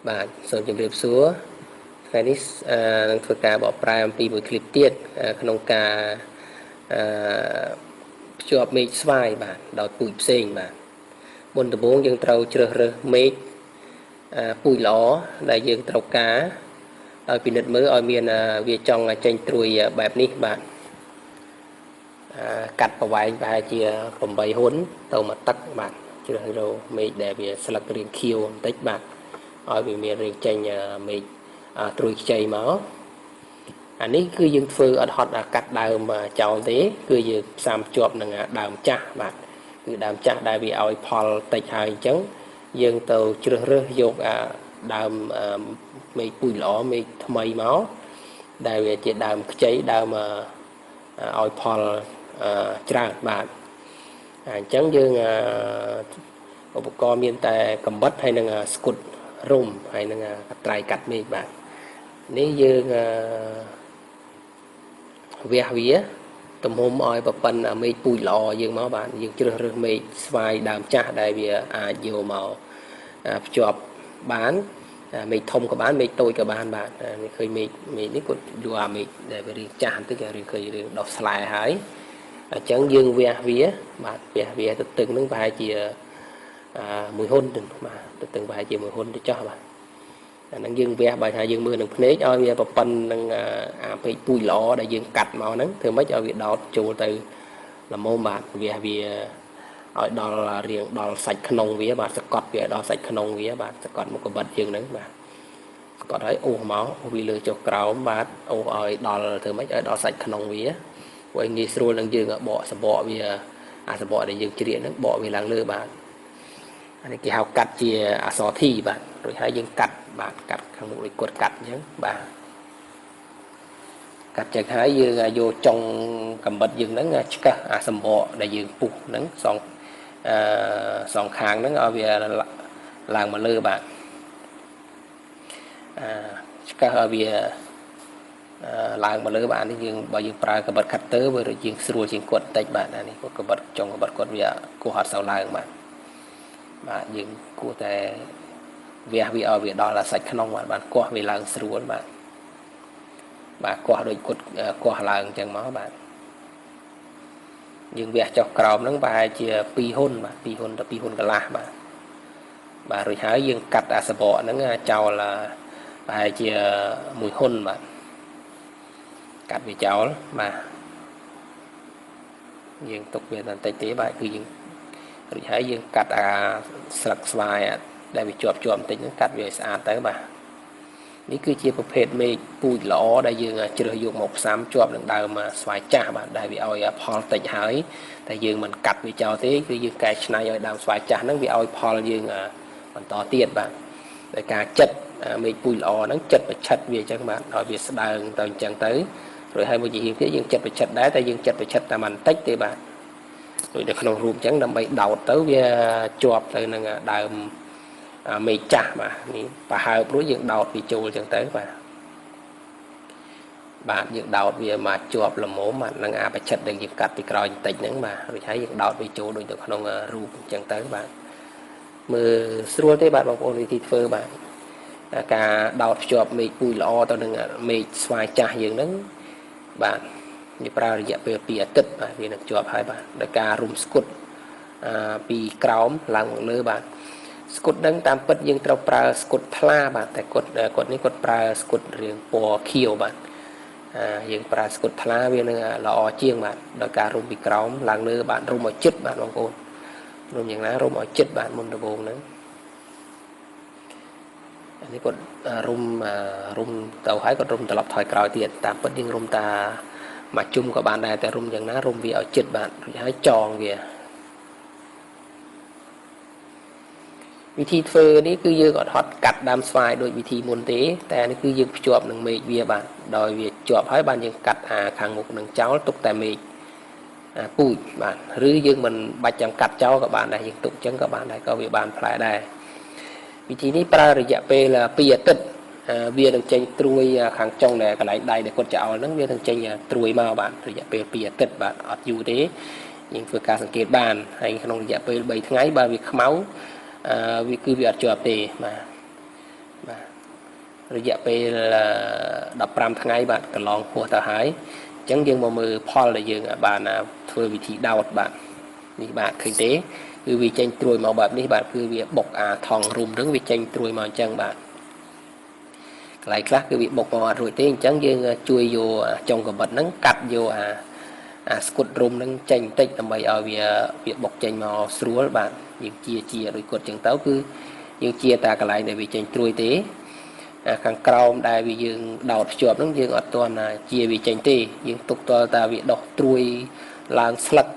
បាទសូមជម្រាបសួរថ្ងៃនេះនឹងធ្វើការបកប្រែអំពីមួយឃ្លីបទៀតក្នុងការភ្ជាប់មេឃស្វាយបាទដោយពូជផ្សេងបាទមុនដំបូងយើងត្រូវជ្រើសរើសមេឃពូជល្អដែលយើងត្រូវការដោយពិនិត្យមើលឲ្យមានវាចង់ចេញត្រួយបែបនេះបាទកាត់ប្រវែងប្រហែលជា8ហ៊ុនទៅមួយទឹកបាទជ្រើសរើសមេឃដែលវាស្លឹករាងខៀវបន្តិចបាទឲ្យវាមានរាងចេញមេឃត្រួយខ្ចីមកអានេះគឺយើងធ្វើអត់ហត់កាត់ដើមចោលទេគឺយើងផ្សំជាប់នឹងដើមចាស់បាទគឺដើមចាស់ដែលវាឲ្យផលតិចហើយអញ្ចឹងយើងទៅជ្រើសរើសយកអាដើមមេឃពូជល្អមេឃថ្មីមកដែលវាជាដើមខ្ចីដើមឲ្យផលច្រើនបាទអញ្ចឹងយើងឧបករណ៍មានតែកំបិតហើយនឹងស្គុតរុំហើយនឹងកត្រៃកាត់មេឃបាទនេះយើងវះវាទំហំឲ្យប្រប៉ុនមេឃពូជល្អយើងមកបាទយើងជ្រើសរើសមេឃស្វាយដើមចាស់ដែលវាអាចយកមកភ្ជាប់បានមេឃធំក៏បានមេឃតូចក៏បានបាទនេះឃើញមេឃនេះគាត់យកអាមេឃដែលវារាងចាស់បន្តិចរាងឃើញរាងដុះស្លែហើយអញ្ចឹងយើងវះវាបាទវះវាទៅទឹងនឹងប្រហែលជាមួយហ៊ុនទៅបាទទៅទឹងប្រហែលជាមួយហ៊ុនទៅចោះបាទអាហ្នឹងយើងវះបើថាយើងមើលនឹងភ្នែកឲ្យវាប្រប៉ុននឹងអាពេកពូជល្អដែលយើងកាត់មកហ្នឹងធ្វើម៉េចឲ្យវាដោតចូលទៅល្មមបាទវះវាឲ្យដល់រៀងដល់សាច់ក្នុងវាបាទសកត់វាដល់សាច់ក្នុងវាបាទសកត់មុខកបិតយើងហ្នឹងបាទសកត់ឲ្យអូសមកអូសវាលើចុះក្រោមបាទអូសឲ្យដល់ធ្វើម៉េចឲ្យដល់សាច់ក្នុងវាព្រោះងាយស្រួលនឹងយើងបកសបកវាអាសបកដែលយើងជ្រៀកហ្នឹងបកវាឡើងលើបាទអានេះគេហៅកាត់ជាអក្សរធីបាទរួចហើយយើងកាត់បាទកាត់ខាងមុខដូចគាត់កាត់អញ្ចឹងបាទកាត់ចឹងហើយយើងយកចុងកំបិតយើងហ្នឹងឆ្កឹះអាសម្បកដែលយើងពុះហ្នឹងសងខាងហ្នឹងឲ្យវាឡើងមកលើបាទឆ្កឹះឲ្យវាឡើងមកលើបាទនេះយើងបើយើងប្រើកបិត cutter វាដូចជាងស្រួលជាងគាត់បន្តិចបាទអានេះគាត់កបិតចុងកបិតគាត់វាគោះអត់សូវឡើងបាទបាទយើងគួរតែវះវាឲ្យវាដល់សាច់ក្នុងបាទបានកោះវាឡើងស្រួលបាទបាទកោះដូចគាត់កោះឡើងអញ្ចឹងមកបាទយើងវះចុះក្រោមហ្នឹងប្រហែលជា2ហ៊ុនបាទ2ហ៊ុនទៅ2ហ៊ុនកន្លះបាទបាទរួចហើយយើងកាត់អាសបកហ្នឹងចោលប្រហែលជា1ហ៊ុនបាទកាត់វាចោលបាទយើងទុកវាបន្តិចទេបាទគឺយើងរួចហើយយើងកាត់អាស្លឹកស្វាយដែលវាជាប់បន្តិចហ្នឹងកាត់វាឲ្យស្អាតទៅបាទនេះគឺជាប្រភេទមេឃពូជល្អដែលយើងជ្រើសយកមកផ្សំជាប់នឹងដើមស្វាយចាស់បាទដែលវាឲ្យផលតិចហើយតែយើងមិនកាត់វាចោលទេគឺយើងកែច្នៃឲ្យដើមស្វាយចាស់ហ្នឹងវាឲ្យផលយើងបន្តទៀតបាទដោយការចិត្តមេឃពូជល្អហ្នឹងចិត្តប្រឆិតវាអញ្ចឹងបាទឲ្យវាស្ដើងទៅអញ្ចឹងទៅរួចហើយមួយជាងទៀតយើងចិត្តប្រឆិតដែរតែយើងចិត្តប្រឆិតតែបន្តិចទេបាទដូចនៅក្នុងរូបអញ្ចឹងដើម្បីដោតទៅវាជាប់ទៅនឹងដើមមេឃចាស់បាទនេះប្រហើបរួចយើងដោតវាចូលអញ្ចឹងទៅបាទបាទយើងដោតវាមកជាប់ល្មមបាទនឹងអាប្រឆិតដែលយើងកាត់ពីក្រោយបន្តិចហ្នឹងបាទរួចហើយយើងដោតវាចូលដូចនៅក្នុងរូបអញ្ចឹងទៅបាទមើលស្រួលទេបាទបងប្អូនវិធីធ្វើបាទការដោតភ្ជាប់មេឃពូជល្អទៅនឹងមេឃស្វាយចាស់យើងហ្នឹងបាទវាប្រើរយៈពេល2អាទិត្យបាទវានឹងជាប់ហើយបាទដោយការរុំស្គុតពីក្រោមឡើងមកលើបាទស្គុតហ្នឹងតាមពិតយើងត្រូវប្រើស្គុតថ្លាបាទតែគាត់នេះគាត់ប្រើស្គុតរាងពណ៌ខៀវបាទយើងប្រើស្គុតថ្លាវានឹងល្អជាងបាទដោយការរុំពីក្រោមឡើងលើបាទរុំឲ្យជិតបាទបងប្អូនរុំយ៉ាងណារុំឲ្យជិតបាទមុនដំបូងហ្នឹងអានេះគាត់រុំទៅហើយគាត់រុំត្រឡប់ថយក្រោយទៀតតាមពិតយើងរុំតាមួយជុំក៏បានដែរតែរុំយ៉ាងណារុំវាឲ្យជិតបាទរួចហើយចងវាវិធីធ្វើនេះគឺយើងអត់ហត់កាត់ដើមស្វាយដូចវិធីមុនទេតែនេះគឺយើងភ្ជាប់នឹងមេឃវាបាទដោយវាជាប់ហើយបានយើងកាត់អាខាងមុខនឹងចោលទុកតែមេឃពូជបាទឬយើងមិនបាច់ចាំកាត់ចោលក៏បានដែរយើងទុកអញ្ចឹងក៏បានដែរក៏វាបានផ្លែដែរវិធីនេះប្រើរយៈពេល2អាទិត្យវានឹងចេញត្រួយខាងចុងដែលកន្លែងដៃដែលគាត់ចោលហ្នឹងវានឹងចេញត្រួយមកបាទរយៈពេល2អាទិត្យបាទអត់យូរទេយើងធ្វើការសង្កេតបានហើយក្នុងរយៈពេល3ថ្ងៃបើវាខ្មៅវាគឺវាអត់ជាប់ទេបាទ បាទ រយៈពេល15ថ្ងៃ បាទ កន្លងហួសទៅហើយ។ អញ្ចឹងយើងមកមើលផលដែលយើងបានធ្វើវិធីដោត បាទ នេះ បាទ ឃើញទេ គឺវាចេញត្រួយមកបែបនេះ បាទ គឺវាបុកអាថង់រុំហ្នឹង វាចេញត្រួយមកអញ្ចឹង បាទ។ កន្លែងខ្លះគឺវាបុកមកអត់រួចទេ អញ្ចឹងយើងជួយយកចុងកបិតហ្នឹងកាត់យកអាស្គុតរុំហ្នឹងចេញបន្តិច ដើម្បីឲ្យវាបុកចេញមកស្រួល បាទ។ យើងជាជាដូចគាត់ចឹងទៅ គឺយើងជាតែកន្លែងដែលវាចេញត្រួយទេ អាខាងក្រោមដែលវាយើងដោតភ្ជាប់ហ្នឹង យើងអត់ទាន់ជាវាចេញទេ យើងទុកតតាវាដោះត្រួយឡើងស្លឹក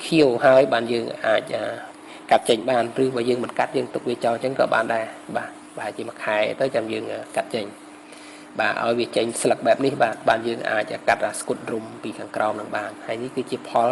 ខៀវហើយ បានយើងអាចកាត់ចេញបាន ឬបើយើងមិនកាត់ យើងទុកវាចោលអញ្ចឹងក៏បានដែរ បាទ ប្រហែលជាមួយខែទៅចាំយើងកាត់ចេញ បាទ ឲ្យវាចេញស្លឹកបែបនេះ បាទ បានយើងអាចកាត់អាស្គុតរុំពីខាងក្រោមនឹងបាន។ ហើយនេះគឺជាផល